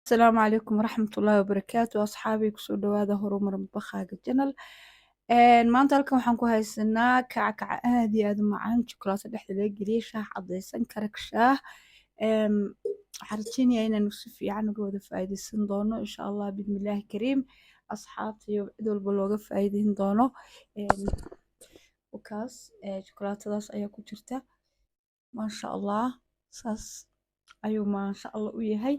Asalaamu calaykum waraxmatullaahi wabarakaatu, asxaabii. Kusoo dhawaada Horumar Madbakhaaga channel. Maanta halkan waxaan ku haysanaa kackaca aad iyo aad u macaan, jukulaato dhexda laga geliyey, shaah cadaysan, karak shaah. Waxaan rajeynayaa inaanu si fiican uga wada faa'iidaysan doono, insha Allah, bismillaahi kariim, asxaabta iyo cid walba looga faa'iideyn doono. Kaas jukulaatadaas ayaa ku jirta, maasha Allah. Saas ayuu maasha Allah u yahay.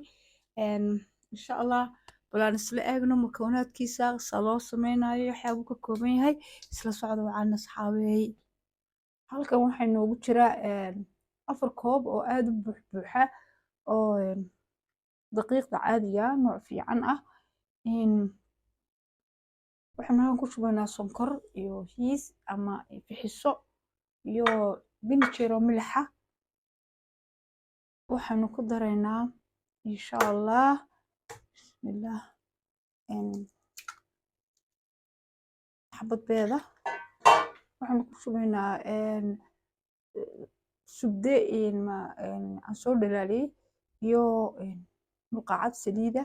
Insha Allah, bal aan isla eegno makoonaadkiisa, saa loo sameynayo, waxyaabuu ka kooban yahay. Isla socda wacan, asxaabey. Halkan waxaa noogu jira 4 koob oo aada u buux buuxa oo daqiiqda caadiga, nooc fiican ah. Waxaynu halkan ku shubaynaa sonkor iyo hiis ama fixiso iyo binjero milixa. Waxaynu ku daraynaa, insha Allah, bismillah, xabad beeda. Waxaynu ku shubaynaa subde aan soo dhalaaliyey iyo mulqacad saliida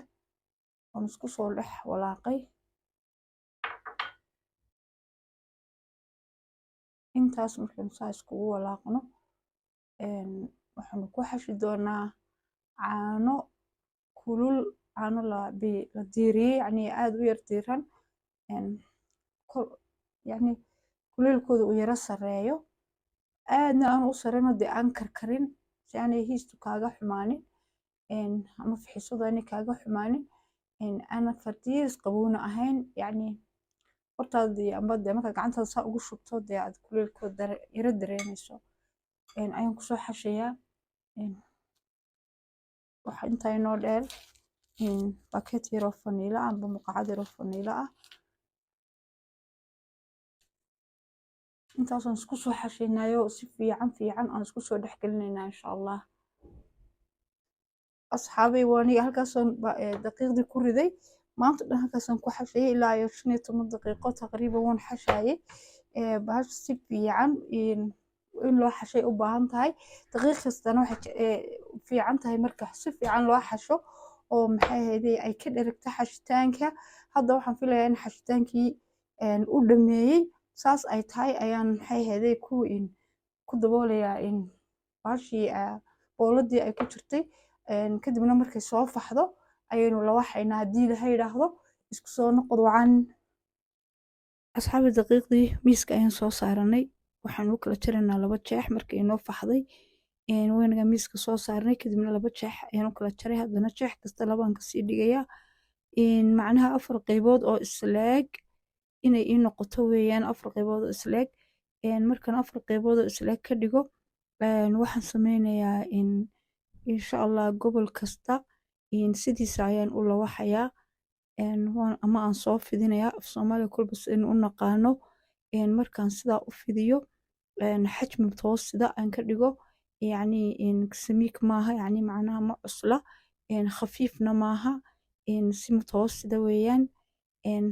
oon isku soo dhex walaaqay. Intaas markaynu saa iskugu walaaqno, waxaynu ku xashi doonaa caano kulul, caano la diiriyey, yacni aada u yar diiran, yacni kuleylkooda uu yaro sareeyo, aadna aan u sareyno, dee aan karkarin, si aanay hiistu kaaga xumaanin ama fixisadu aanay kaaga xumaanin, aana fardiis qabowna ahayn. Yacni hortaada amba dee markaad gacantaada saa ugu shubto, dee aad kuleylkooda yaro dareemayso ayaan kusoo xashayaa. Waxa intaa inoo dheer baket yaroo faniilo ah amba muqacad yaroo faniilo ah. Intaasaan isku soo xashaynayo, si fiican fiican aan isku soo dhex gelinaynaa, insha Allah. Asxaabay, waaniga halkaasaan daqiiqdii ku riday. Maanta dhan halkaasaan ku xashayay, ilaa iyo 15 daqiiqo taqriiban waan xashayay. Bahasha si fiican in loo xashay u baahan tahay. Daqiiq kastana waxay fiican tahay marka si fiican loo xasho oo, maxay ahayday, ay ka dheragto xashitaanka. Hadda waxaan filayaa in xashitaankii u dhameeyey. Saas ay tahay ayaan, maxay ahayday, ku daboolayaa bahashii booladii ay ku jirtay. Kadibna markay soo faxdo ayaynu lawaxaynaa, haddii Ilaha yidhaahdo. Isku soo noqod wacan, asxaabi. Daqiiqdii miiska ayaan soo saaranay. Waxaan u kala jaraynaa laba jeex. Markii inoo faxday, waynaga miiska soo saarnay, kadibna laba jeex ayaan u kala jaray. Haddana jeex kasta labaan kasii dhigayaa, macnaha afar qaybood oo isleeg inay ii noqoto weeyaan, afar qaybood oo isleeg. Markaan afar qaybood oo isleeg ka dhigo, waxaan sameynayaa, insha Allah, gobol kasta sidiisa ayaan u lawaxayaa ama aan soo fidinayaa, af Soomaaliya kolba sidaynu u naqaano. Markaan sidaa u fidiyo, xajmi mutawassida aan ka dhigo, yacni samiik maaha, yacni macnaha ma cusla, khafiifna maaha, si mutawassida weeyaan.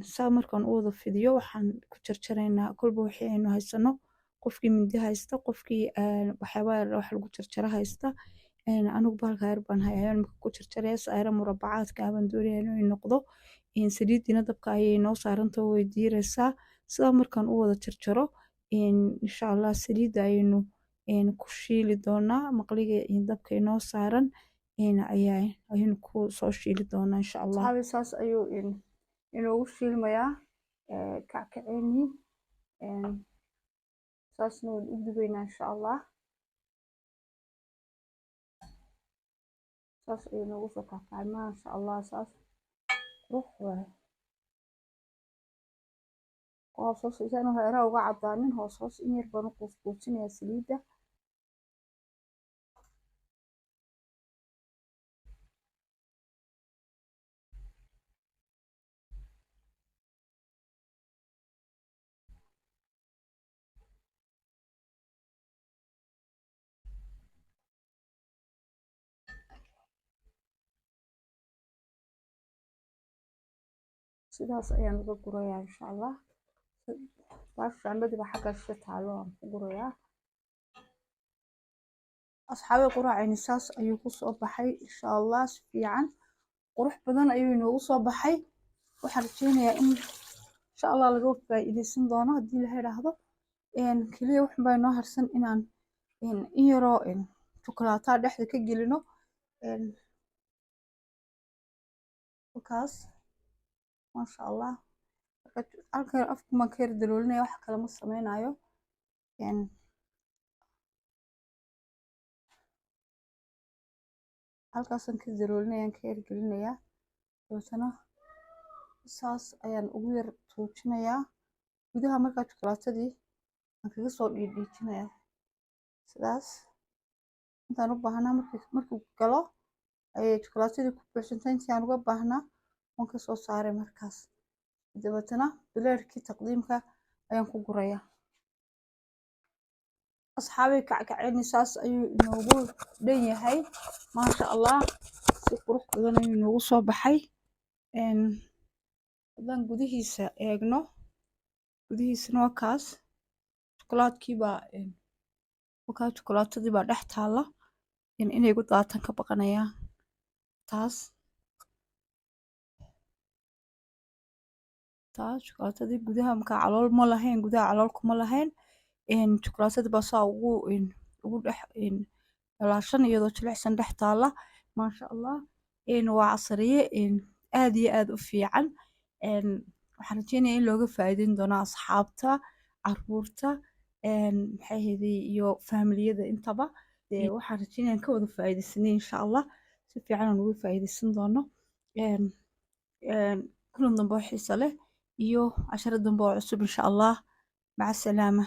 Saa markaan u wada fidiyo, waxaan ku jarjaraynaa kolba wixii aynu haysano. Qofkii mindi haysta, qofkii waxyaabaha wax lagu jarjaro haysta. Anigu bahalka yar baan hayaa imika ku jarjaraya. Saayra murabacaadka baan doonaya inuu noqdo. Saliidiina dabka ayay noo saaranta, way diiraysaa. Sidaa markaan u wada jarjaro, insha Allah, saliidda ayaynu ku shiili doonaa. Maqliga dabka inoo saaran ayaa ayaynu ku soo shiili doonaa, insha Allah. Saas ayuu inoogu shiilmayaa kackaceennii. Saasna waan u dubaynaa, insha Allah. Saas ayuu inoogu soo kackacay, maasha Allah. Saas qurux waaye. Hoos hoos isaan hareeraha uga cadaanin, hoos hoos in yar baan u quusquusinayaa saliidda. Sidaas ayaan uga gurayaa, insha Allah. Baasha baa xagga shishe taalo, aan ku gurayaa. Asxaabi, quraacayni saas ayuu kusoo baxay, insha Allah, si fiican. Qurux badan ayuu inoogu soo baxay. Waxaan rajeynayaa in insha Allah laga faa'iideysan doono haddii la yidhaahdo. Keliya waxun baa inoo harsan inaan in yaroo shukulaataa dhexda ka gelino halkaas. Maasha Allah, halkan afka baan ka yar daloolinaya, wax kale ma sameynayo. Halkaasaan ka daloolinayaan, ka yar gelinayaa, dabeetana saas ayaan ugu yar tuujinayaa gudaha. Markaa shukulaatadii aan kaga soo dhiidhiijinayaa sidaas intaan u baahnaa. Markuu galo ayay shukulaatadii ku buuxsantay. Intii aan uga baahnaa waan ka soo saaray markaas, dabeetana bileerkii taqdiimka ayaan ku gurayaa. Asxaabay, kackaceeni saas ayuu inoogu dhan yahay. Maasha Allah, si qurux badan ayuu inoogu soo baxay. Haddaan gudihiisa eegno, gudihiisana waa kaas. Shukulaadkii baa wakaa, shukulaatadii baa dhex taalla, inay igu daatan ka baqanayaa. Taas shukulaatadii gudaha markaa calool ma lahayn, gudaha calool kuma lahayn. Shukulaatadii baa saa ugu dhex dhalaashan iyadoo jilicsan dhex taalla. Maasha Allah, waa casariye aad iyo aad u fiican. Waxaan rajeynayaa in looga faa'iideyn doono asxaabta, caruurta, maxay ahayday, iyo faamiliyada intaba. Dee waxaan rajeynaya in ka wada faa'iideysanay insha Allah, si fiican aan uga faa'iideysan doono. Kulan dambe oo xiiso leh iyo casharo dambe oo cusub insha Allah. Maca salaama.